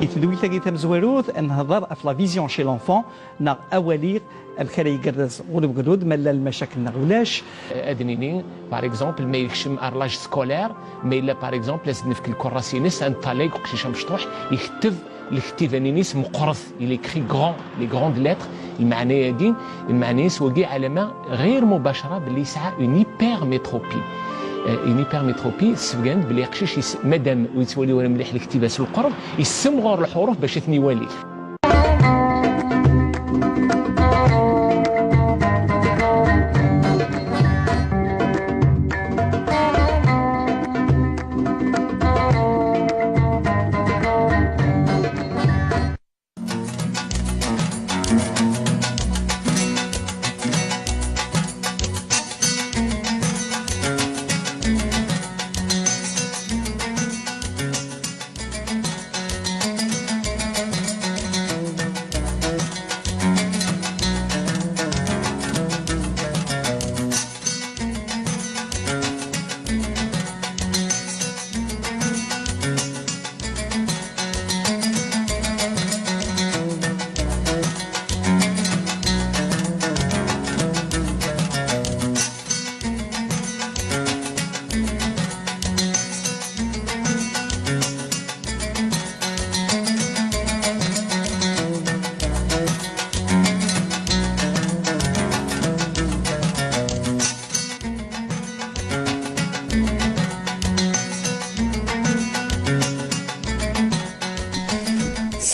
تدويل تمزوروث نهضر في la vision chez l'enfant نا اولي الخير يقرز غلب قدود ملا المشاكل نغولاش ادنيني par exemple ما يكشم ار l'âge scolaire ما الا par exemple لازم نفك الكراسينس ان طاليك وقشيشه مشطوح يكتب الكتيفانينيس مقرث il écrit grand les grandes lettres. المعنى دي المعنى سوقي علامة غير مباشرة باللي يسعى une hypermétropie. une hypermétropie سفقان بلي قشيش مادام ويتولي ولا مليح الكتابة القرب يسمغر الحروف باش يولي.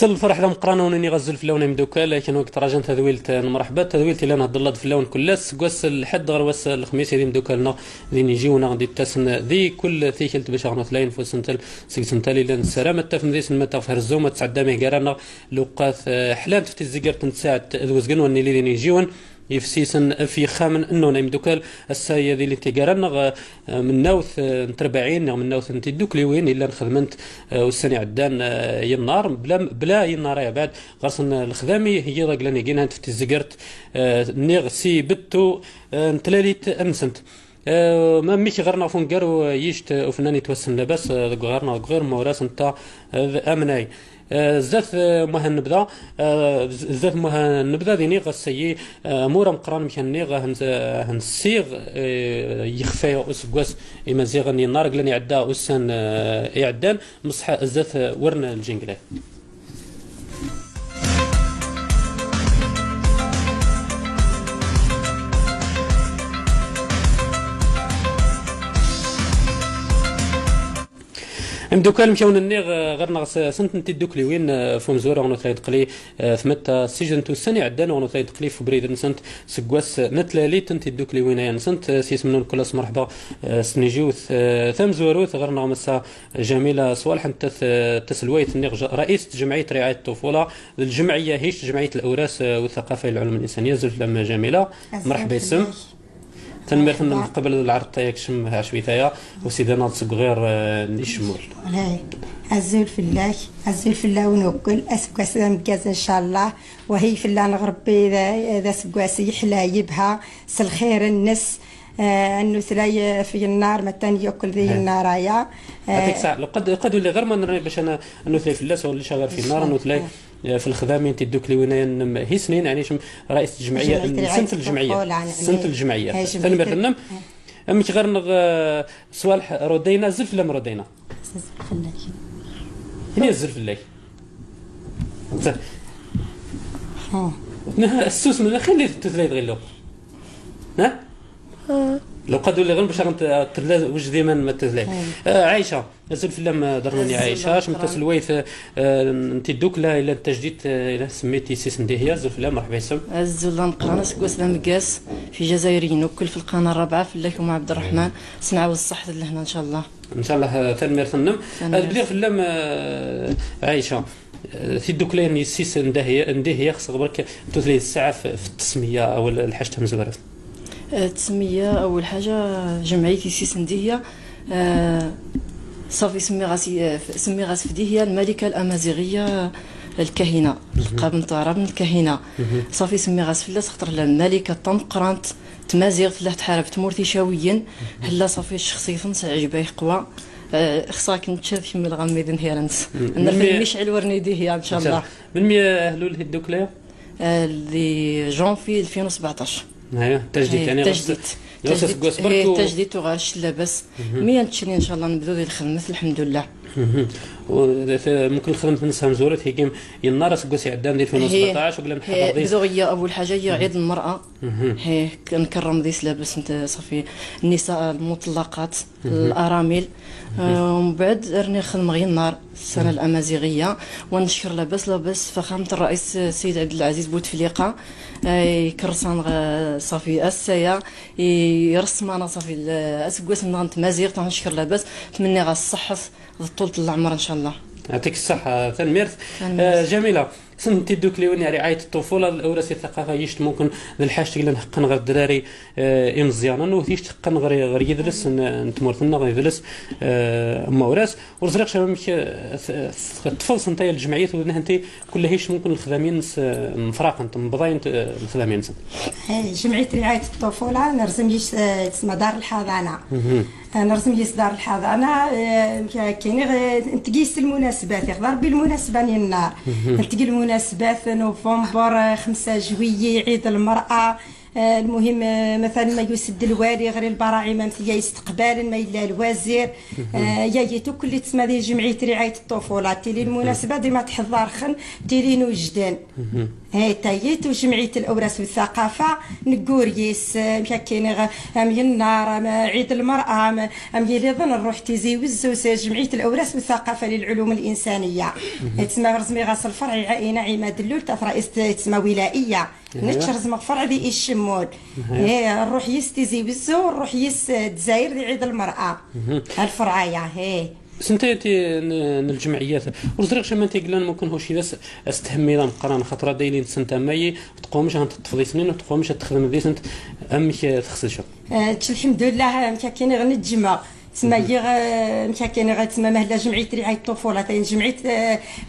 سل الفرح لهم قرانا ونني غزل في لون مدوكا لكن وقت راجن تذويلت مرحبا تذويلت الى نهضر الله في اللون كلاس قواس الحد غير واس الخميس هذه مدوكالنا ذي نجيونا غادي تسن ذي كل ثيكلت باش غنو ثلاين فوسنتل سنتل الى السلامة تفن ذي سن تغفر الزومه تسعدامي قرانا لوقاث حلان تفتي الزقر تنساعد ذوزقن وني لي نجيون يفسيسن في خامن انه نايم دوكال السايا ذي اللي تيقرن من ناوث نتربعين من ناوث نتي وين الا نخدمنت والسنة عدان ينار بلا بلا ينار يا بعد غرسن الخدامي هي ضاق لاني كينا تفتي زقرت نيغ سي بتو نتلاليت انسنت ما ميش غير فونكار يشت وفناني توسن لاباس غيرنا غير موراس نتا امناي زات مها النبذة زات مها النبذة ديني غسيي مورا مقران مكاني هنسيغ يخفي أسقواس إمازيغ النار قلني عدا أسان يعدان مصح زات ورن الجنجلة. دوكا مشاو النيغ غير نغس سنت نتي دوكلي وين فمزورة ونو تلاي تقلي ثمتا سجن تو السنة عدان ونو تلاي تقلي في بريد نسنت سكواس نتلالي تنتي دوكلي وين يا نسنت سيس منون كلاس مرحبا سنيجيو ثمزوروث غير نغمسا جميلة صوالح انت تسلويت النيغ رئيس جمعية رعاية الطفولة الجمعية هيش جمعية الأوراس والثقافة والعلوم الإنسانية زلف لما جميلة مرحبا يسم تنمر من قبل العرض تاعك شم عشويتايا وسيدنا تصغير نشمول. أزول في الله أزول في الله ونوكل أسقاس مكاز إن شاء الله وهي في الله نغربي إذا سقاس يحلى يبها سالخير النس انه ثلاي في النار مثلا ياكل ذي النارايا يعطيك الصحة. لو قد ولا غير ما نري باش انا انه ثلاي في اللاس ولا شغال في النار انه ثلاي في الخدامين تدوك لي وين هي سنين يعني رئيس الجمعية سنة الجمعية سنة الجمعية ثاني مثلا امك غير صوالح ردينا زلف لم ردينا هي الزلف الله السوس من خلي تثلاي غير ها لو قدوا لي غير باش تلا وجدي ما تثلاي عايشه نزل في اللام درناني عايشه شمت سلويث انت دوكلا الى التجديد الى سميتي سيس نديهيا زل في اللام مرحبا يسم الزول نقرانا سكواس مكاس في جزائريين وكل في القناة الرابعة في الله مع عبد الرحمن سنعاود الصحة لهنا ان شاء الله ان شاء الله تنمير تنم بليغ في اللام عايشه في دوكلا سيس نديهيا خص برك تثلي الساعة في التسمية او الحاجة تمزورات. التسمية اول حاجة جمعيتي سيس نديهيا صافي سمي غاس فديهيا الملكة الامازيغية الكاهنه القاب نتاع من الكاهنه صافي سمي غاس فلاس خاطر الملكة طنقرانت تمازيغ فلاح تحارب تمورتي شاويا هلا صافي الشخصية نص عجباي قوى خصاك نتشاف من الغميد نهيرنس نرفد مشعل ورنيدي هي ان شاء الله. من مي هلول هدوك لي جونفي 2017. ايوا تجديد يعني تجديد تجديد وغاش لاباس مي نتشري ان شاء الله نبداو ديال الخدمة الحمد لله. ممكن خدمت نسها مزورة هي ينار سكوسي عدام ديال 2017 ولا نحضر ديال هي اول حاجة هي عيد المراة. هي كنكرم ديس لاباس انت صافي النساء المطلقات الارامل. ومن بعد راني خدم غير النار السنة الامازيغية ونشكر لاباس لاباس فخامة الرئيس السيد عبد العزيز بوتفليقه يكرسان صافي السايا يرسم انا صافي اسكواس نغنت مازيغ تنشكر لاباس تمني غا الصحة طول العمر ان شاء الله. يعطيك الصحة ثنميرت. جميلة سنتي دوك لي رعاية الطفولة الاوراسي الثقافة يشت ممكن ذا الحاجة اللي نحقن غير الدراري مزيانا وثيش تحقن غير يدرس نتمورثنا غير يدرس موراس ورزرق شباب الطفل سنتي الجمعية انت كل هيش ممكن الخدامين مفراق انت مبضاين الخدامين. جمعية رعاية الطفولة نرسم تسمى دار الحضانة. نرسم يس دار الحضانة كاين نتقيس المناسبات يقدر بالمناسبة النار نتقي المناسبات نوفمبر 5 جويي عيد المراة. المهم مثلا ما يسد الوالي غير البراعم مثلا استقبال ما الا الوزير يا يتو كل تسمى دي جمعية رعاية الطفولة تيلي المناسبة ديما تحضر خن تيلي نوجدان هاي تايت وجمعية الاوراس والثقافة نكوريس كاين ام النار عيد المراة ام يلي نروح تيزي وزوس جمعية الاوراس والثقافة للعلوم الانسانية تسمى رزمي غاس الفرع عائنة عماد اللول تاع رئيس تسمى ولائيه نتشرز فرع ذي الشمول. هي نروح يس تيزي وزو نروح يس دزاير ذي عيد المراة الفرعية. هي سنتي الجمعيات وزرق شما انت قلنا ممكن هو شي ناس استهمي لا مقران خاطر دايلين سنتا ماي تقومش تطفي سنين وتقومش تخدم دي سنت امك تخسر شو. الحمد لله كاين غير نتجمع تسمى هي كاين غير تسمى مهلا جمعية رعاية الطفولة تاين جمعية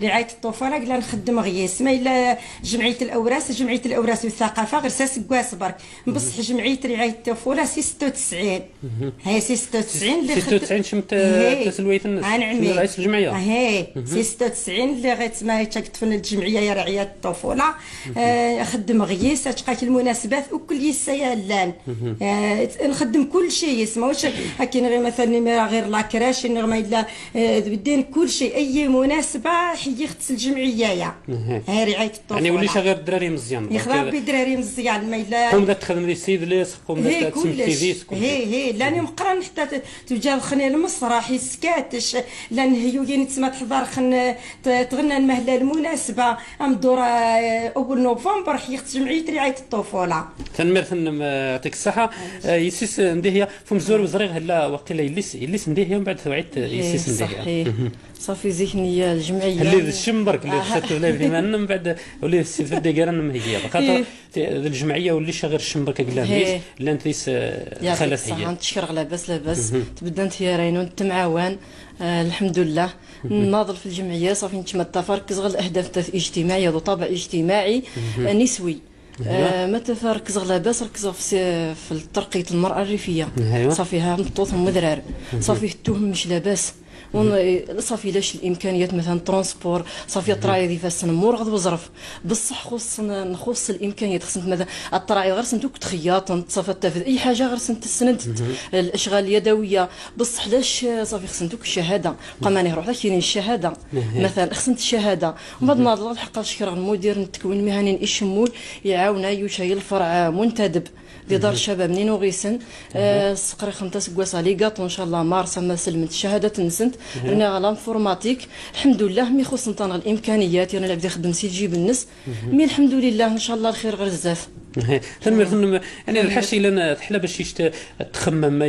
رعاية الطفولة قلنا نخدم غيس ما الا جمعية الاوراس جمعية الاوراس والثقافة غير ساس كواس برك بصح جمعية رعاية الطفولة سي 96 هي سي 96 اللي 96 شمت تسلوية الناس رئيس الجمعية. هي سي 96 اللي غير تسمى تكتفن الجمعية يا رعاية الطفولة خدم غيس تلقاك المناسبات وكل يسيا نخدم كل شيء ماهوش كاين غير مثلا غير la crèche ما الا بدين كل شيء اي مناسبة حي خص الجمعية يا هاي رعاية الطفولة يعني وليش غير الدراري مزيان يخدم بالدراري مزيان ما الا قوم تخدم لي السيد ليس قوم تسمي فيس هي هي لاني مقرن حتى توجد خني المسرح يسكاتش لان هي تسمى تحضر خن تغنى المهله المناسبة ام دورة اول نوفمبر حي خص جمعية رعاية الطفولة. تنمر يعطيك الصحة يسيس نديه فمزور وزريغ هلا وقيلا يليس نديه ومن بعد ثوعيت يسيس نديه. صافي زيتني الجمعية اللي الشمبرك اللي خسرت ولا في من بعد ولي السي ديكران مهيه خاطر الجمعية ولي غير الشمبرك قلا لا انت خلات هي. نتشكر لاباس لاباس تبدا انت يا رينو نتمعاون الحمد لله ناضل في الجمعية صافي نتمتع ركز غير الاهداف الاجتماعية ذو طابع اجتماعي نسوي. ما تركز لاباس ركز في ترقيه المراة الريفية. صافي ها مطوط مدرار صافي التهم مش لاباس صافي لاش الامكانيات مثلا transport صافي الطراي دي فاس نمور غد وزرف بصح خص نخص الامكانيات خص مثلا الطراي غير سنتوك تخياط صافي تفذ اي حاجة غير سنت السند الاشغال اليدوية بصح لاش صافي خصنتوك الشهادة بقى ماني روح كاينين الشهادة مثلا خصنت الشهادة ومن بعد ناضل الحق نشكر المدير التكوين المهني الشمول يعاونا يوشاي الفرع منتدب دي دار الشباب منين وغيسن سقري خمسة سكواس لي كاطو ان شاء الله مارس ما سلمت الشهادة تنسنت راني غالا informatique الحمد لله mais خص نطان الامكانيات انا العبد يخدم سي تجيب الناس mais الحمد لله ان شاء الله الخير غير بزاف. تنمر يعني الحاجة الا تحلى باش تخمم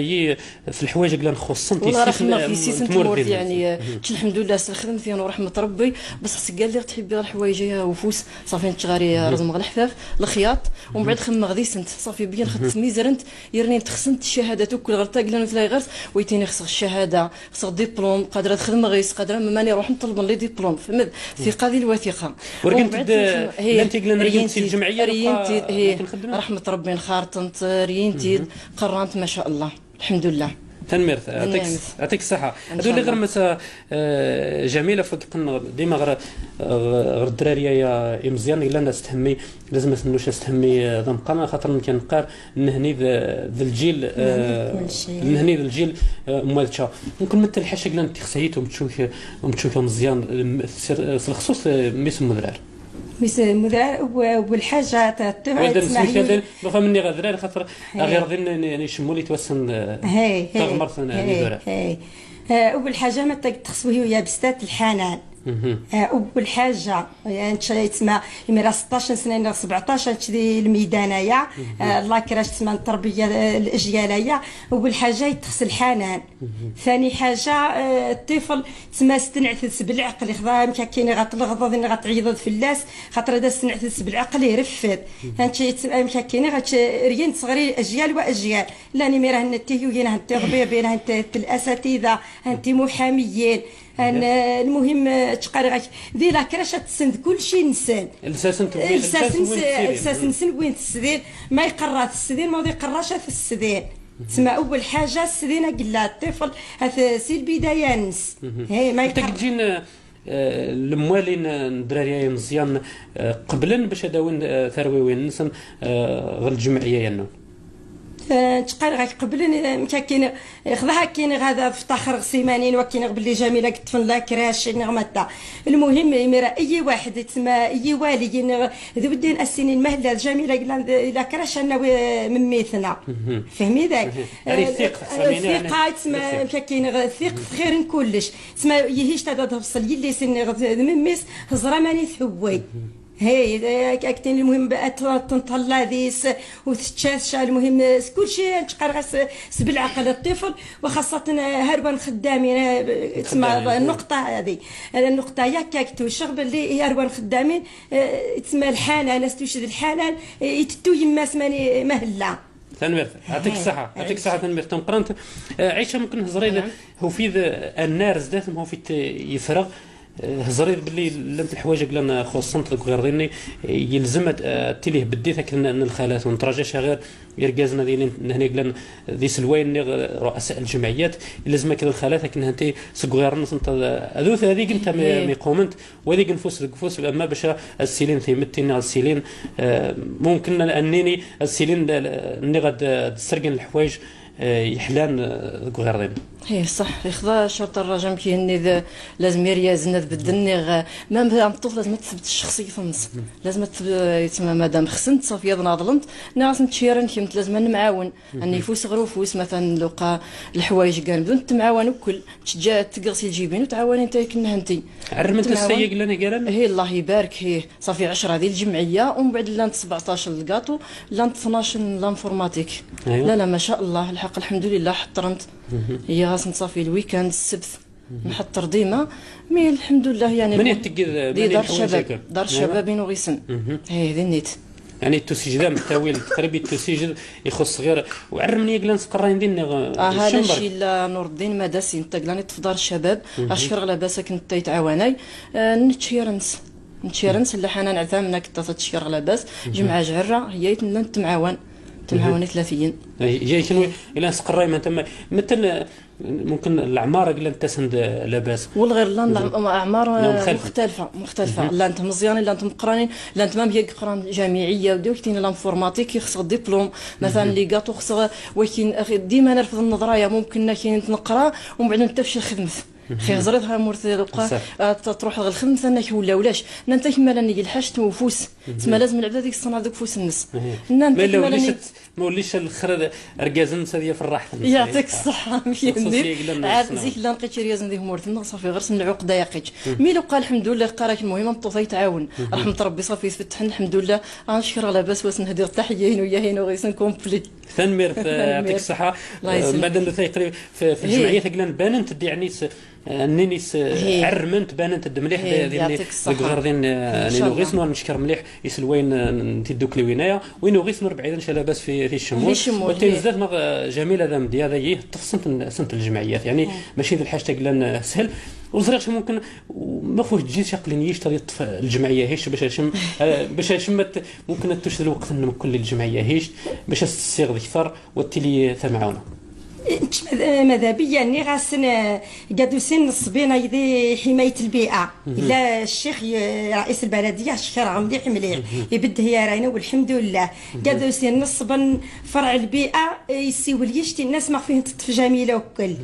في الحوايج اللي نخصن والله راه خمم في سيسن تمورت يعني الحمد لله خدمت فيها ورحمة ربي بصح قال لي تحبي غير الحوايج وفوس صافي نتغاري رزم غير الحفاف الخياط ومن بعد خمم غادي سنت صافي بيان خدت ميزرنت يرني تخسنت الشهادات وكل غير تاقلن وثلاي غير ويتيني خص الشهادة خص ديبلوم قادرة تخدم غيس قادرة ماني نروح نطلب لي ديبلوم فهمت الثقة ديال الوثيقة. ورقمت لا الجمعية رحمة ربي نخارطنت رينتي قرنت ما شاء الله الحمد لله. تنميرت يعطيك الصحة. هذو اللي غير مثلا جميلة فوق ديما غير الدرارية يا مزيان الا الناس تهمي لازم نوش تهمي ذا خاطر كنقار نهني ذا الجيل نهني ذا الجيل موالتشا ممكن مثل الحاجة قلنا تخسيت ومتشوف مزيان الخصوص ميس مدرار ميس مدرار والحاجة تسمع ما مني غير دراري خاطر غير ذي يشموا لي توسن تغمرت اول حاجة ما تخصو هي بستات الحنان. اول حاجة يعني تسمى ميرا 16 سنة 17 تشري الميدانية الله كراش تسمى التربية الاجياليه. اول حاجة يتخص الحنان. ثاني حاجة الطفل تسمى استنعث بالعقل خذا كاين غتلغض غتعيض في اللاس خاطر هذا استنعث بالعقل يرفد انت تسمى كاين ريان صغري اجيال واجيال لاني ميرا هنتي وين هنتي طبيبين هنتي الاساتذة هنتي محاميين. المهم تقرا غاك ذي la crèche تسند كل شيء نسان الاساس نسن وين تسدير ما يقرا السدير ما يقراش في السدير. تسمى اول حاجة السدينه قلا الطفل سي البداية نس هي ما يقرا تجين الموالين الدراري مزيان قبلا باش هداوين ثرويوين نسن غير الجمعية ينو تقال غاك قبل كاين خذها كاين هذا افتخر سيمانين وكاين باللي جميلة كتفن la crèche نغمتا. المهم ميرا اي واحد تسمى اي والي ذو الدين السنين مهلا جميلة la crèche انا مميتنا فهمي ذاك الثقة تسمى كاين الثقة خير كلش تسمى يهيش تاع تفصل يلي سن مميس هزرا ماني ثوي هي كاين. المهم تنطلع ذيس وتتشاشى المهم كل شيء تقرا بالعقل الطفل وخاصة هربان خدامين تسمى النقطة هذه النقطة ياك توشغ باللي هربان خدامين تسمى الحنان توشد الحنان يتتو يما سماني مهلا. تنمير يعطيك الصحة يعطيك الصحة تنمير تنقرنت عيشة ممكن هزري هو في النار زدات هو في يفرغ هزري باللي لمت الحوايج قلنا خصنت لك غير ضيني يلزم تليه بديت هكا الخالات ونتراجعش غير يركزنا ديال هنا قلنا ذي سلوين رؤساء الجمعيات لازم كذا الخالات لكن انت سكغير نص انت هذو هذيك انت مي قومنت وهذيك نفوس نفوس اما باش السيلين ثيمتينا السيلين ممكن انني السيلين ني غاد تسرقن الحوايج يحلان غير ضيني. هي صح يخضع شرط الرجم كيهني لازم يريازنا تبدلني ما الطفل لازم تثبت الشخصية في النص لازم تسمى مادام خسنت صافي ظلمت ناس نتشيرن كيمت لازم نمعاون اني فوس غير فوس مثلا لقى الحوايج كاع نبدو نتمعاون الكل تجا تقرسي الجيبين وتعاوني انت كنا انت عرمت السيق لنا قال هي الله يبارك هي صافي 10 ديال الجمعية ومن بعد لانت 17 الكاطو لانت 12 l'informatique. أيوة. لا لا ما شاء الله الحق الحمد لله حطرنت هي غاس نصافي ال week-end السبت نحطر ديما mais الحمد لله يعني من يتقد دار الشباب دار الشباب وغيسن هي ذي النيت يعني التسجيل التاويل تقريبا التسجيل يخص غير وعرمني قلنا نسقرين دين هذا الشيء لا نور الدين مداسي انت قلاني في دار الشباب اشكر لاباس كنت يتعاوناي نتشيرنس اللي حنا نعتمنا كنت تشكر لاباس جمعه جعره هي نتمعاون تمعاوني 30 هي شنو الى نسقراي ما مثل ممكن العمارة قلنا انت سند لاباس والغير لا اعمار مختلفة لا انت مزيانين لا انت مقرانين لا انت ما هي قران جامعية ودي كاين l'informatique خص ديبلوم مثلا les gâteaux خص ولكن ديما نرفض النظرية ممكن كاين نقرا ومن بعد نتفشل خدمة خي زريتها مورث تروح غير الخدمة انك ولا ولاش انت كما لاني الحاج وفوس تما لازم العباد هذيك الصنعة دوك فوس النس ما وليش الاخر ركازن هذه في الراحة يعطيك الصحة ميندي عاد زيك لا لقيت ريازن ديك مورث صافي غير سن العقدة يقيت mais لو قال الحمد لله قراك المهم مطوطه يتعاون رحمه ربي صافي تفتح الحمد لله غنشكر لاباس واس نهدي التحية ويا هين وغيسن complet تنمير يعطيك الصحة. من بعد في الجمعية قلنا باننت يعني نينيس عرمنت باننت مليح غردين نينوغيس نشكر مليح يسلوين تيدوك لوينايا وينوغيس نور بعيدا لاباس في الشمول وتنزلت جميلة ذا مدي هذا يه سنت الجمعيات يعني ماشي ذا الحاجة تقلن سهل وزريغش ممكن ما خوش تجي شاقلين يشتري الجمعية هيش باش شمت ممكن تشد الوقت كل الجمعية هيش باش تسيغ اكثر والتلي تمعونه. ماذا بيا ني غاسن قادوسين نصبينا يدي حماية البيئة لا الشيخ رئيس البلدية الشيخ راه مليح مليح يبد هي راينا والحمد لله قادوسين نصبن فرع البيئة يسيول يشتي الناس ما فيه تطف جميلة وكل.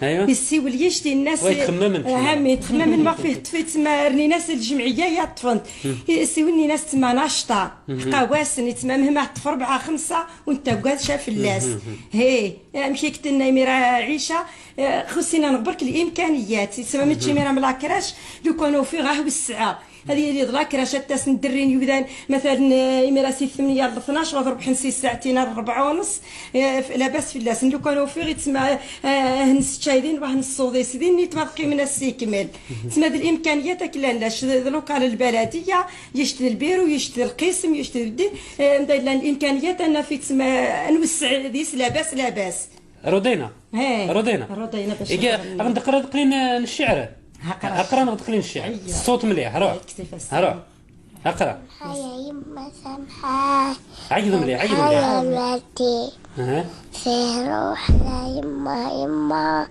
ايوا يسيول يشتي الناس ويتخمم هم يتخمم ما فيه طفي تما رني ناس الجمعية يا طفنت يسيولني ناس تما ناشطة قواسن تما مهما طف 4 5 وانت قاد شاف اللاس هي مشي كتنا ميرا عيشه خصنا نغبرك الامكانيات تما متشي ميرا من لاكراش لو كانوا في غاه والسعة هذه اللي la crèche تاس ندرين يودان مثلا يميرا سي 8 ل 12 وضرب حنسي ساعتين 4 ونص لاباس في اللاس لو كانوا في غير تما هنس تشايدين واه نصوضي سيدين ني تبقي من السيكمل تما الامكانيات كلا لاش local البلدية يشتري البيرو يشتري القسم يشتري الدين الامكانيات انا في تما نوسع ديس لاباس لاباس. رودينا رودينا رودينا باش غندقرا قلين الشعر اقرا نغدقلين الشعر الصوت مليح روح روح اقرا. يا يما سامحة عيط مليح عيط مليح يا ولدي فيه روح لا يما يما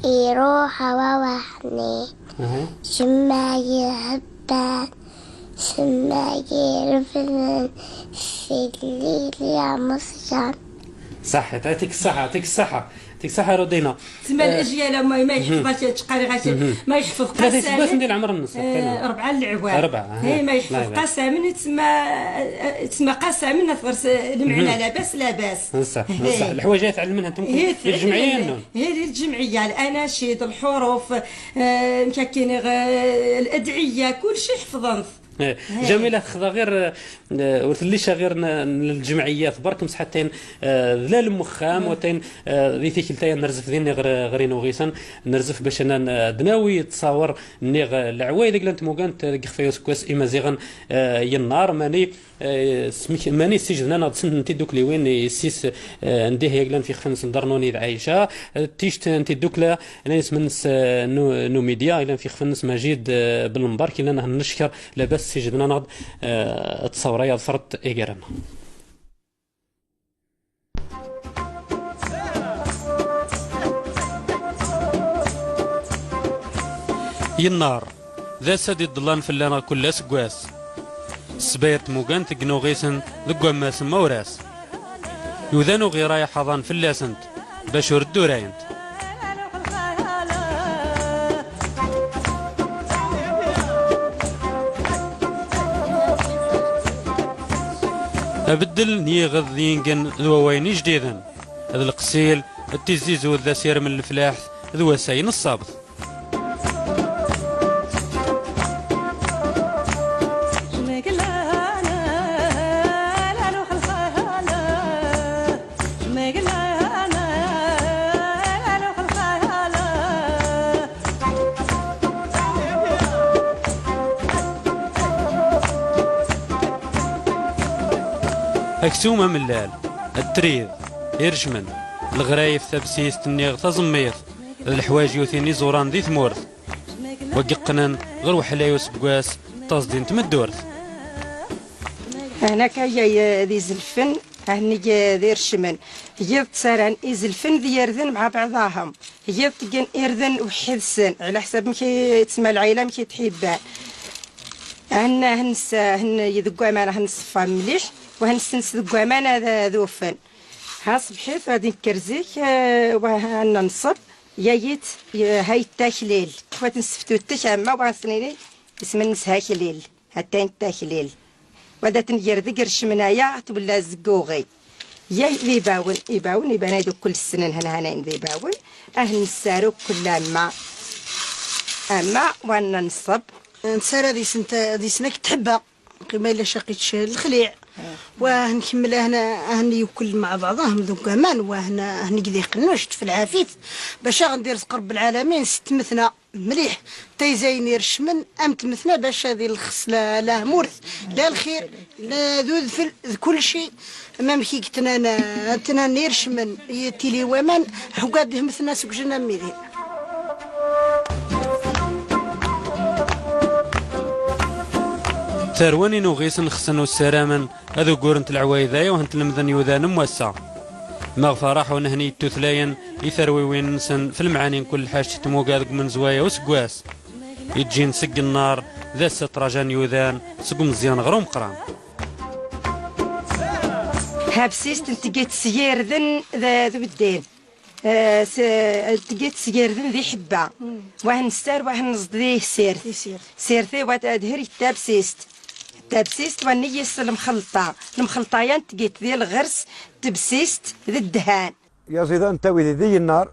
يروح ووحني شما يهبان شما يرفن في الليل يا مصيان. صح يعطيك الصحة يعطيك الصحة يعطيك الصحة رودينا. تما الأجيال ما يحفظش تقاري غاشي ما يحفظ قسم 3 ندير العمر النص 4 العوام 4 هي ما يحفظ قسم تما قسم نثغرس المعنى لاباس لاباس. صح صح الحوايج تعلمنها انتم الجمعية هي الجمعية الأناشيد الحروف مكاكين الأدعية كل شيء حفظنت. جميلة خذا غير ورثليش غير الجمعيات برك مسحتين ذلال المخام وتين ذي ثيكلتين نرزف ذي غير غير نوغيسن نرزف باش انا دناوي تصاور نيغ العوايد قلنت موغانت خفيوس كواس إمازيغن ينار ماني ماني سجدنا ناض نتي دوك لي وين يسيس نديه يقلن في خمس درنوني العايشه تيشت نتي دوكلا انا منس نوميديا الى في خفنس مجيد بالمبارك الى نشكر لاباس سجدنا ناض تصوري يا ظفرت إيجارنا. ينار ذا سادي الضلان فلانا كل سكواس سباير موغان تقنو غيسن ذقوا ماس موراس يوذانو غيراي حضان فلاسنت باش يردو راينت. أبدل نيغض ينقن ذوين جديدا هذا القسيل التزيز ذا سير من الفلاح ذو ساين الصابط. أكسومة ملال التريض يرجمن الغرايف تبسيس تنيغ تزميط الحوايج يوثيني زوران ذي ثمورث وققنن غير وحلايوس بقواس تصدين تمدورث. هنا كاي ذي زلفن هني ذي رشمن هي تسارن إزلفن ذي يرذن مع بعضاهم هي تقن إرذن وحدسن على حسب مكي تسمى العائلة مكي تحبان. هن هنس هن يذقوا معنا هنصفى مليح وهنسنس ذقوا معنا ذوفن ها صبحيت غادي نكرزيك وهنا نصب يايت هاي التاكليل وغادي نسفتو التشامه وغنسنيني اسم نسها كليل هاتين التاكليل وغادا تنجر ذكر شمنايا تولى زكوغي يا ذي باون يباون يبان هادو كل السنين هنا هنا ذي باون اه نسارو كل ما اما وانا نصب نسارا ذي سنت ذي سنك تحبها كما الا شقيتش الخليع واه نكملها هنا هني يكل مع بعضهم ذوك امان وهنا هني كذا قنوشت في العافيت باش غندير رزق رب العالمين ست مثنى مليح تيزاين يرشمن امت مثنى باش هذه الخص لا مورث لا الخير لا ذو ذفل كل شيء ما مكي كتنا تنا نيرشمن تيلي ومان حقاد مثنى سوق جنا ميدين. ثرواني نوغيسن خسن والسرامن هذو قورنت العوايذايا وهنت المذن يوذان موسع ما فرح ونهني تثلاين يثروي وين نسن في المعاني كل حاجة تموقا من زوايا وسقواس يتجي نسق النار ذا سترجان يوذان سق مزيان غروم قران. هابسيست تلقيت سيردن ذا الدين تلقيت سيردن ذي حبه واه نستار واه نزديه سير سيرتي وتدهري تابسيست تابسيست ونيس المخلطه المخلطه تلقيت ذي الغرس تبسيست ذي الدهان يا زيدان تاوي ذي النار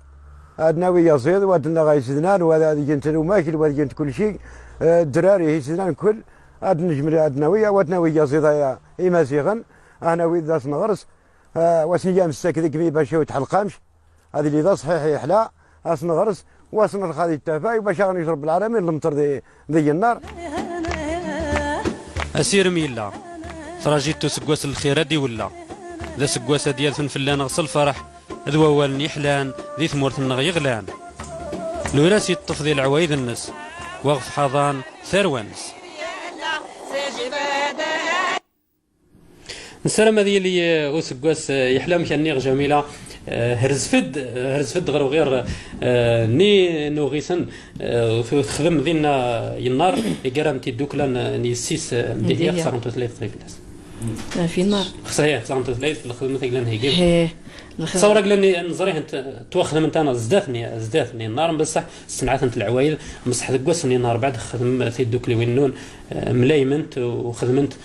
عندنا يا زيد وعندنا غايزدنان وهذا جنت الماكل وهذا جنت كل شيء الدراري هيزدنان كل عاد نجمل عندنا ويا وعندنا ويا زيد يا إمازيغن انا ويد ذات نغرس واسني مساك ذيك باش يتحلقامش هذه اللي ذا صحيح يحلى اس نغرس واسن الخاذي التفاي باش غنشرب العالمين المطر ذي النار. اسير ميلا تراجيتو سكواس الخير دي ولا ذا سكواسه ديال فنفلان غسل فرح ذو وال يحلان ذي ثمورت النغ يغلان الوراس يطف ذي العوايد النس وغف حضان ثروانس. السلام هذه اللي وسكواس يحلم كان جميلة هرزفد غير وغير ني نوغيسن تخدم ذينا ينار يقرا تيدوكلا ني سيس دي خصها 33 فلاس في النار صحيح 33 في الخدمة قلنا هي تصور قلنا نزريه تواخذ من تانا زداتني النار بصح صنعت انت العوايل بصح ذكوسني النار بعد خدم تيدوكلي وينون ملايمنت وخدمت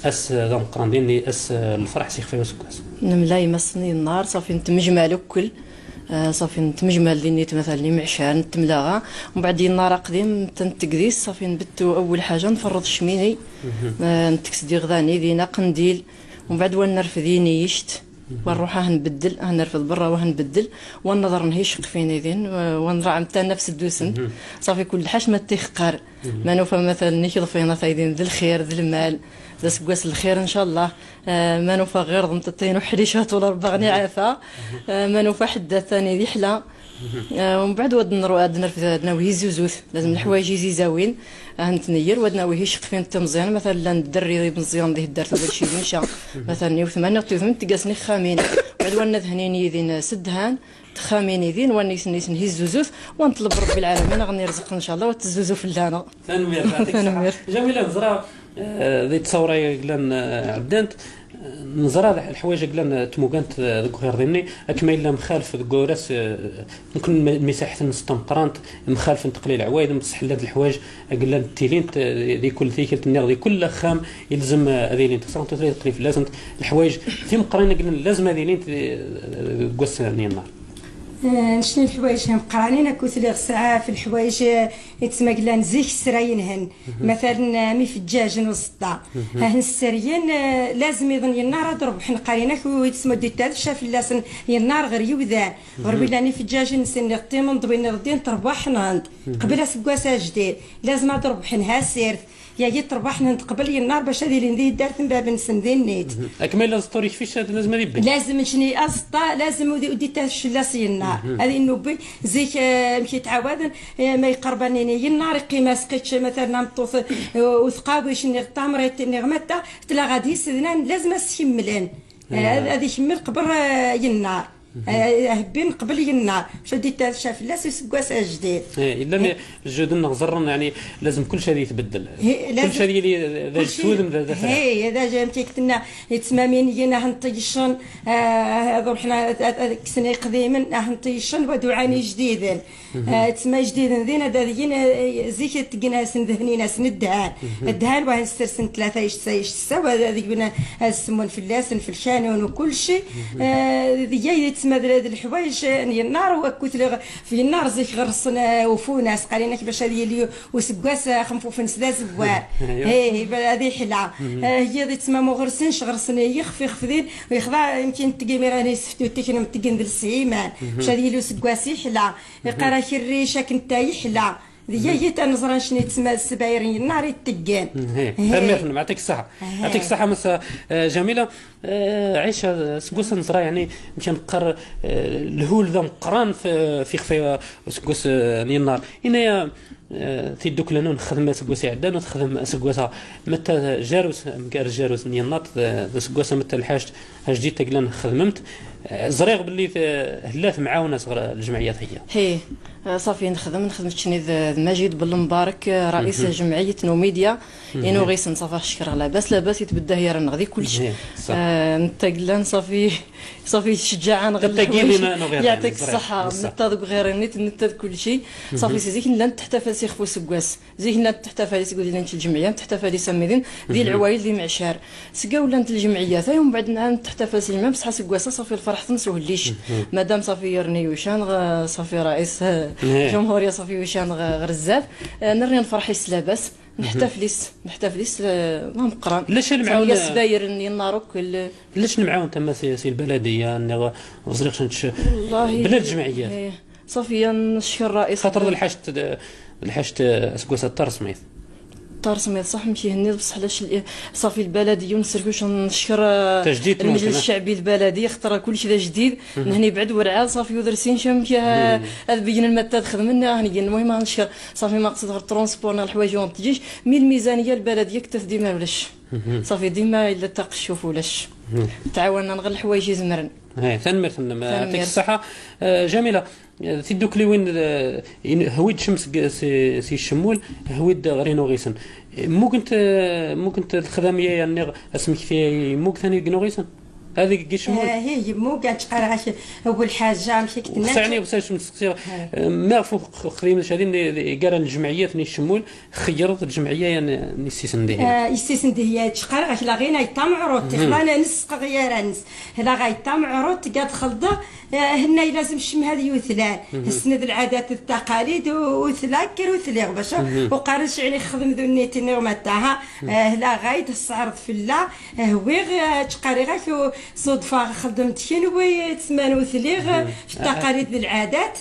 اس ذا مقرانديني اس الفرح سي خفيف وسكواس ملايمه سني النار صافي نتمجمع الكل صافي نتمجمل دينيت مثلا معشار نتملاغا ومن بعد النار قديم تنتقديس صافي نبتو اول حاجة نفرض الشميني نتكسدي غذاني دينا قنديل ومن بعد ونرفديني يشت ونروح نبدل نرفد برا وهنبدل ونظر نهيش قفيني دين ونرعم تا نفس الدوسن صافي كل حاجة ما تيخقر ما نوفا مثلا نيكض فينا ثايدين ذي الخير ذي المال ذا سكواس الخير ان شاء الله ما نوفا غير ضمتتين وحريشات ولا ربغني عافا ما نوفا حدا ثاني ذي حلا ومن بعد ود نرفد ناوي زوزوث لازم الحوايج يزيزاوين نتنير ود ناوي شقفين تمزيان مثلا الدري مزيان ذي الدار ولا شي مشى مثلا وثمانية وثمان تقاسني خامين بعد ون ذهنيني ذين سدهان تخاميني ذين ونيس نهي الزوزوث ونطلب ربي العالمين غني يرزق ان شاء الله وتزوزو في اللهنا. تنمير جميلة نزرا ذي تصوري قلان عدانت نزرا الحوايج قلان تموكانت ذوك غير ذني اكما الا مخالف ذوك يمكن مساحة نص تمقرانت مخالف تقليل عوايد بصح لاد الحوايج قلان تيلين ذي كل ثيكل تنيغ ذي كل خام يلزم هذه تصرا تقليل لازم الحوايج في مقرين قلان لازم هذه قوس النار. نشني الحوايج مقرانين كوث لي غسعة في الحوايج يتسمى قلان زيك السراينهن مثلا مي في الدجاج والسطا هن السريين لازم يظن النار ضرب حنا قاريناك ويتسمى دي تال شاف لاسن النار غير يوذان غير بلاني في الدجاج نسن غطي من ضبين غدين تربح نهند قبل سكواسه جديد لازم ضرب حنها سيرت يا جي تربح نهند قبل النار باش هذه اللي ندير دارت من باب نسن نيت اكمل ستوري كيفاش لازم يبي لازم نشني اسطا لازم ودي تاش النار هذه النوبي زيك مشي تعاود ما يقربني النار قيمة سقيتش مثلا مطوف وثقاويش ني طامريت ني غمتا تلا غادي سدنا لازم سكملن هذه يكمل قبل النار هبين قبل النار باش دي شاف لا سكواس جديد. الا الجود نغزرن يعني لازم كل شيء يتبدل كل شيء اللي ذا جسود ذا هي هذا جا متيكتنا يتسمامين ينا هنطيشن هذو حنا كسني قديما هنطيشن ودعاني جديدا تسمى جديدا ذينا داذين زيك تقنا سن ذهنينا سن الدهان الدهان واه نسترسن ثلاثة يش سوا هذيك بنا السمون في اللاسن في الشانون وكل شيء ذي تسمى هاد الحوايج النار وكنت في النار زيك غرسنا وفوناس قالينا باش هذه اللي وسكواس خنفوف نسدا زوار هي هذه حلا هي ذي تسمى مو غرسنش غرسنا يخفي خفدين ويخضع يمكن تقيمي راني سفتو تكن متقن السيمان باش هذه اللي سكواس يحلى يقرا الريشة كنت يحلى ذي هي تنظر شنو تسمى السبايرين النار يتقان. تمام يعطيك الصحة يعطيك الصحة مس جميلة. عيشة سكوس نزرا يعني مشى نقر الهول ذا مقران في خفي سكوس النار هنايا تيدوك لانو نخدم سكوس عدان وتخدم سكوسا متى جاروس مكار جاروس نينات سكوسا متى الحاج جديد تقلان خدمت زريغ باللي هلات معاونة صغر الجمعيات هي صافي نخدم شني مجيد بالمبارك رئيس جمعية نوميديا إنو غيسن صافي شكر لاباس لاباس يتبدا هي راه نغدي كلشي نتقلان صافي صافي تشجع يعطيك الصحة نتا غير نيت نتا كلشي صافي سي زيك لا تحتفل سي خفو سكواس زيك لا تحتفل سي قولي الجمعية تحتفل سميدين ديال العوايل ديال معشار سكا ولا انت الجمعية ثاي ومن بعد نعم تحتفل سي الجمعية بصح سكواس صافي الفرح تنسوهليش مادام صافي يرني وشان صافي رئيس الجمهورية صافي وشان غرزاف نرني نفرحي لاباس نحتفليس ما مقران لاش المعاون سباير النار كل لاش المعاون تما سي البلدية اني وزريق والله بلا الجمعيات صافي نشكر الرئيس خاطر الحاج اسكوس الترسميث ترسميت صح ماشي هني بصح علاش صافي البلدية ونسركوش نشكر المجلس الشعبي البلدي اختار كل شيء جديد نهني بعد ورعه صافي ودرسين شم هذا بين المادة خدمنا هني المهم نشكر صافي ما قصد غير transport الحوايج وما تجيش mais الميزانية البلدية كتف ديما ولاش صافي ديما الا تقشف ولاش تعاوننا نغير الحوايج يزمرن. هاي ثنمر يعطيك الصحة. جميلة تيدوك لي وين هويد شمس سي الشمول هويد غرينو غيسن ممكن الخدمية يعني اسمك في موك ثاني غيسن هذيك كي شمول هي مو كانت تقرا اول حاجة مشي كنت يعني بس نسقسي ما فوق خديم هذه قال الجمعيات ني الشمول خيرت الجمعية يعني نسيسن دي يسيسن دي هي تقرا لا غينا يطمعروت خلانا نسق غير نس لا غيطمعروت قاد خلطه هنا لازم شم هذه وثلان السند العادات التقاليد وثلاكر وثليغ باش وقارش يعني خدم ذو النيتين وما تاعها لا غايد الصعرض في الله هويغ تقاري غاك صدفة خدمت كنوي تسمان وثليغ في التقاليد العادات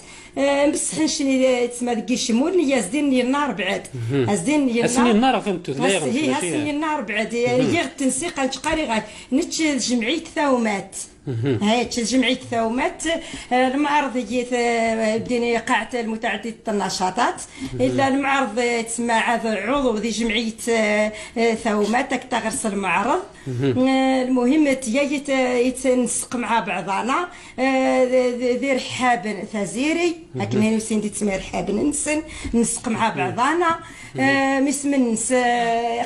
بصح نشني تسمى ديك الشمول يزدين النار بعد ازدين النار فهمتو هي هسني النار بعد هي التنسيق تقاري غاك نتش جمعية ثومات هاي جمعية ثومات المعرض جيت بدينا قاعة المتعددة النشاطات إلا المعرض تسمى عاد عضو ذي جمعية ثومات تغرس المعرض. المهم تيا يتنسق مع بعضنا ذي رحاب ثازيري لكن هنا وسين تسمى رحاب نسن نسق مع بعضنا مسمنس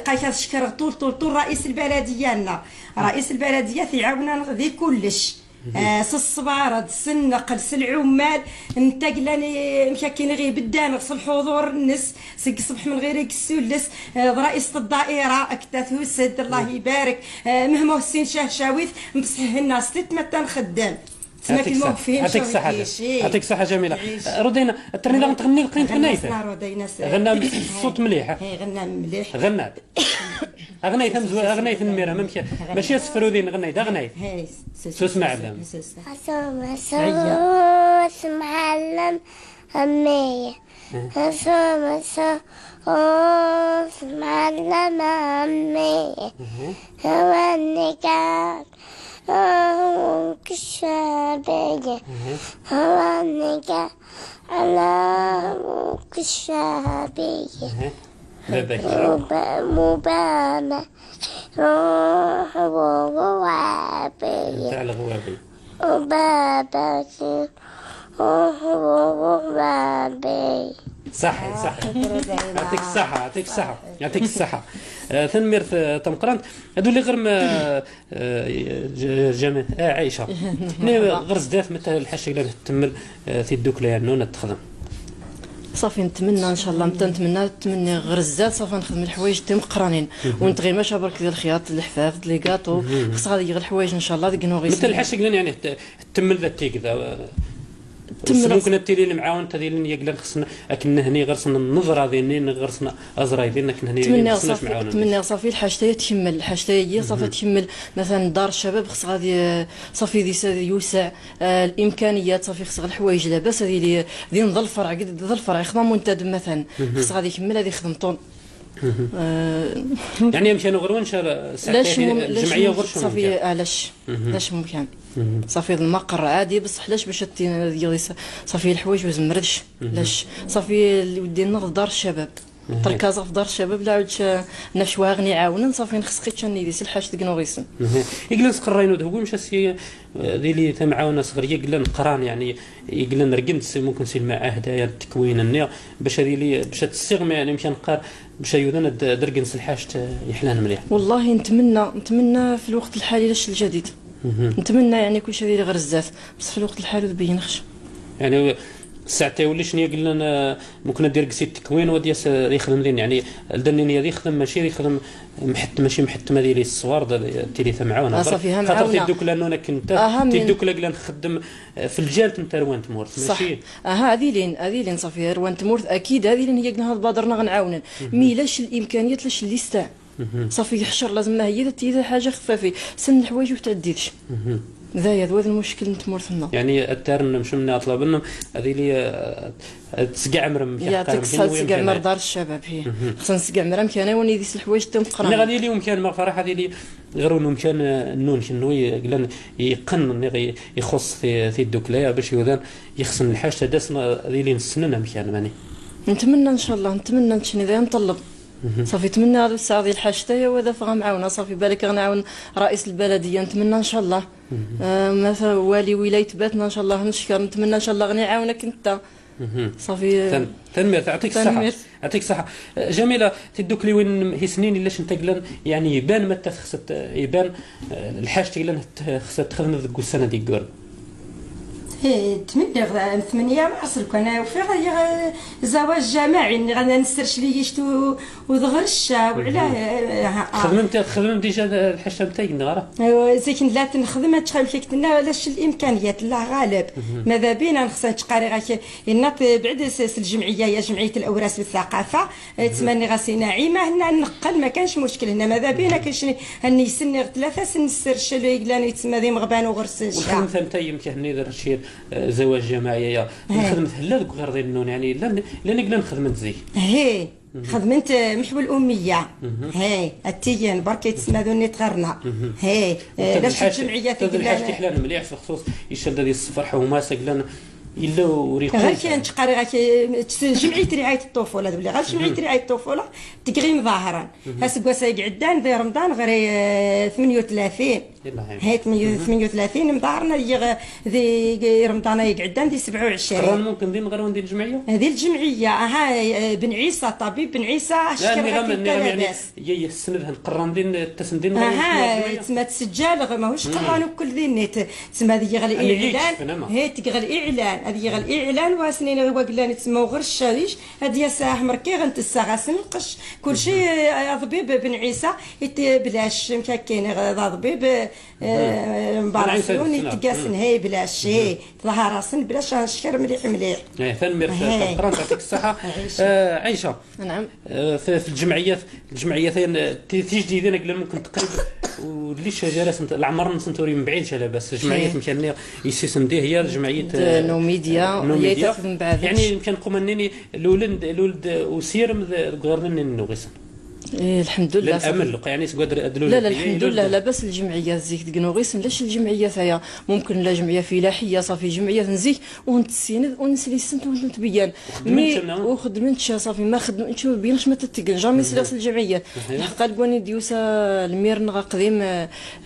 قايت شكر طول طول طول رئيس البلدية لنا رئيس البلدية ثيعاونا ذي كلش الصبارة السنقل العمال نتاقلاني مشاكين غير بدان غسل الحضور النس سق الصبح من غير السلس رئيس الدائرة اكتاث وسد الله يبارك مهما حسين شاه شاويث بصح الناس تتمتن خدام يعطيك الصحة يعطيك الصحة يعطيك الصحة جميلة. رودينا الترنيمة تغني تغني رودينا غنى الصوت مليح غنى مليح غنى أغنيت أغنيت الميرة ماشي سفرودين غنيت أغنيت سوس معلم سوس معلم أمي سوس معلم أمي هو النكات كشابية هو النكات على كشابية مبانا روح وغوابي تاع الغوابي وبابتي روح وغوابي. صح صح يعطيك الصحة يعطيك الصحة يعطيك الصحة. ثنمير تمقرانت هادو اللي غير ما جامع عايشة غير زدات مثلا الحاجة اللي تمل تيدوك لها نون تخدم صافي نتمنى ان شاء الله نتمنى غير الزاد صافي نخدم الحوايج تيم قرانين ونتغير ماشي برك ديال الخياط الحفاف les gâteaux خص غادي غير الحوايج ان شاء الله ديك نوغي مثل الحاجة يعني تمل ذا تيك ممكن تيلي المعاون تدير يقدر خصنا اكن هني غرسنا النظرة ديالنا غرسنا ازراي ديالنا كن هني خصنا نتمنى صافي الحاجة تكمل الحاجة هي صافي تكمل مثلا دار الشباب خص غادي صافي دي يوسع الامكانيات صافي خص غير الحوايج لاباس هذه دي نظل الفرع قد الفرع يخدم منتدب مثلا خص غادي يكمل هذه يخدم طول يعني يمشي نغرون الجمعية غير صافي علاش علاش ممكن صافي المقر عادي بصح علاش باش صافي الحوايج وزمردش علاش صافي ودي نغ دار الشباب. تركازا في دار الشباب لا عود نشوا غني عاونن صافي نخص خيتش نيدي الحاج ديك نوغيسن. يقلن قراينو هو مشى سي ديلي تمعاونه صغيريه قلن قران يعني يقلن رقمت ممكن سي المعاهد التكوين النيا باش هذه لي باش تستغمي يعني مشى نقار باش يودن درقنس الحاج يحلان مليح. والله نتمنى في الوقت الحالي لاش الجديد نتمنى يعني كل شيء غير الزاف بس في الوقت الحالي تبين خش يعني الساعة تولي شنو قلنا ممكن دير قسي التكوين ودياس يخدم لين يعني الدنيا يخدم ماشي يخدم محت ماشي محتمه ديال الصوار تيلي معاونه صافي خاطر تيدوك لانه كنت تيدوك لا نخدم في الجال نتا روان تمورت ماشي هذه لين صافي روان تمورت اكيد هذه لين هي قلنا بادرنا غنعاونن mais لاش الامكانيات لاش الليستا صافي يحشر لازم ما هي تي حاجة خفافه سن الحوايج وتعديتش ذا هذا المشكل نتمورثنا يعني التارن مش من طلب لنا هذه لي تسقعمر يعطيك الصحة تسقعمر دار الشباب هي خصنا نسقعمر مكان وني ديس الحوايج تم قران غادي لي مكان ما فرح هذه لي غير انه مكان النون شنو قلنا يقن يخص في الدوكلايه باش يوذان يخصن الحاج تداس هذه لي نسننا مكان ماني نتمنى ان شاء الله نتمنى نتشني ذا نطلب صافي نتمنى هذا الساعة ديال الحاج تاهي وهذا فغا معاونه صافي بالك غنعاون رئيس البلدية نتمنى ان شاء الله مثلا والي ولاية باتنا ان شاء الله نشكر نتمنى ان شاء الله غنعاونك انت صافي. تنمير يعطيك الصحة يعطيك الصحة جميلة تدوك لي وين هي سنين الا انت قلن يعني يبان متى خصت يبان الحاج تقلن خصت تخدم ذوك السنة ديك قرن 8 مارس كان وفي غادي زواج جماعي اللي غادي نسرش لي شتو وذغرش وعلاه خدمت déjà الحاجة نتاعك نغرا ايوا زيك لا تنخدم تشخيل فيك تنا علاش الامكانيات لا غالب ماذا بينا خصنا تقاري غاك النط بعد الجمعية يا جمعية الاوراس والثقافة تمني غاسي نعيمه هنا نقل ما كانش مشكل هنا ماذا بينا كاش هني سني 3 سن السرش اللي قلان يتسمى ذي مغبان وغرس وخدمت انت يمكن هني رشيد زواج جماعي يا خدمت هلا دوك غير النون يعني لا لا نقدر نخدم زي هي خدمت محو الامية هي التيان برك يتسمى ذوني تغرنا هي لاش الجمعية تقول حلال مليح في خصوص يشد هذه الصفر حومه سقلان الا وريقو غير كان تقاري غير جمعية رعاية الطفولة ولا غير جمعية رعاية الطفولة تقريم ظاهرا هاسكوا قعدان ذي رمضان غير 38 هي 38 مظاهرنا ذي رمضان يقعدان ذي 27 قران ممكن ذي غير ندير الجمعية هذه الجمعية ها بن عيسى طبيب بن عيسى شكر يعني يا السند قران دين التسندين ها تسمى تسجل ماهوش قران وكل ذي النت تسمى ذي غير الاعلان هي تقرا الاعلان هذه غير الاعلان واسنين غير قلنا تسمى غير الشريش هذه ساعة مركي غنتسا غاسن القش كلشي طبيب بن عيسى بلاش كاين طبيب مبارسون يتقاسن هي بلاش هي ظهر راسن بلاش نشكر مليح مليح. ايه تنمير شكرا يعطيك الصحة. عائشة نعم في الجمعيات تي جديدين قلنا ممكن تقريبا واللي شجرة العمر نسنتوري من بعيد لاباس جمعية يمكن يسيسندي هي جمعية نوميديا هي تخدم بعد يعني يمكن نقوم انني الاولد وسير غير نوغيسن. إيه الحمد لله الامل يعني لا لا الحمد لله لاباس الجمعية زيك دكنوغيسن لاش الجمعية ثايا ممكن لا جمعية فلاحية صافي جمعية نزيك ونتسيند ونسلي سنت ونتبيان mais وخدمت صافي ما خدمتش بينش ما تتقن jamais سلاس الجمعية الحق الكواني ديوسا المير نغا قديم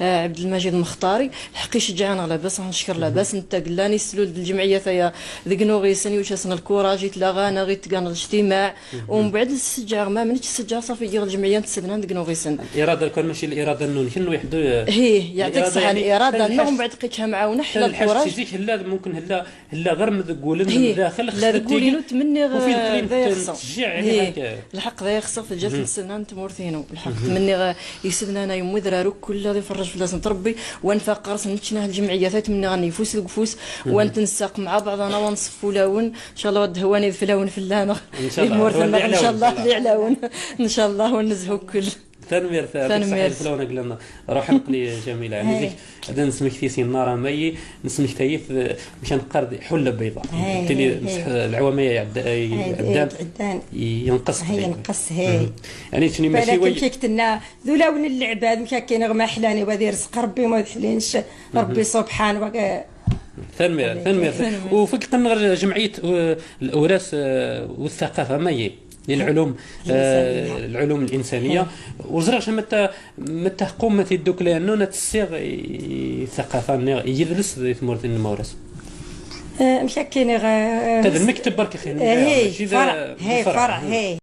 عبد المجيد مختاري الحق يشجعنا لاباس نشكر لاباس انت قلاني سلول الجمعية ثايا دكنوغيسن يوشاسن ال courage يتلاغانا غير تقان الاجتماع ومن بعد السجع ما منتش السجع صافي الجمعية نتسدنا دكنوغيسن الارادة كان ماشي الارادة النون كنو يحدو هي يعطيك الصحة الارادة النون من بعد لقيتها معاونة حلا ال courage الحاج هلا ممكن هلا هلا غير مذقولن من الداخل لا تقولي تمني ذا يخص الحق ذا يخص في الجلسة نتسنى نتمورثينو الحق تمني يسدنا انا يوم ذرارو كل غادي يفرج في لازم تربي وانفاق قرص نتشناه الجمعية تمني غني فوس القفوس ونتنسق مع بعضنا ونصفوا لاون ان شاء الله ودهواني فلاون فلانا ان شاء الله ان شاء الله يعلاون ان شاء الله ونزهو كل تنمير تنمير فلونا قلنا روح نقلي جميلة يعني ديك هذا نسمك في سناره مي نسمك تايف مشان نقرد حله بيضاء بالتالي العواميه عدان ينقص ينقص هي يعني شنو ماشي وي كيكتنا ذولا ون العباد مشا كاين غير ما حلاني وهذه رزق ربي ما يحلينش ربي سبحانه تنمير تنمير وفك قلنا جمعية الاوراس والثقافة ما هي للعلوم العلوم الانسانيه. وزرا متى متى قوم تيدوك لانه تسيغ الثقافه يدرس ثمورت المورس. مشاكين. هذا المكتب برك. اخي، هي فرع، هي فرع هي.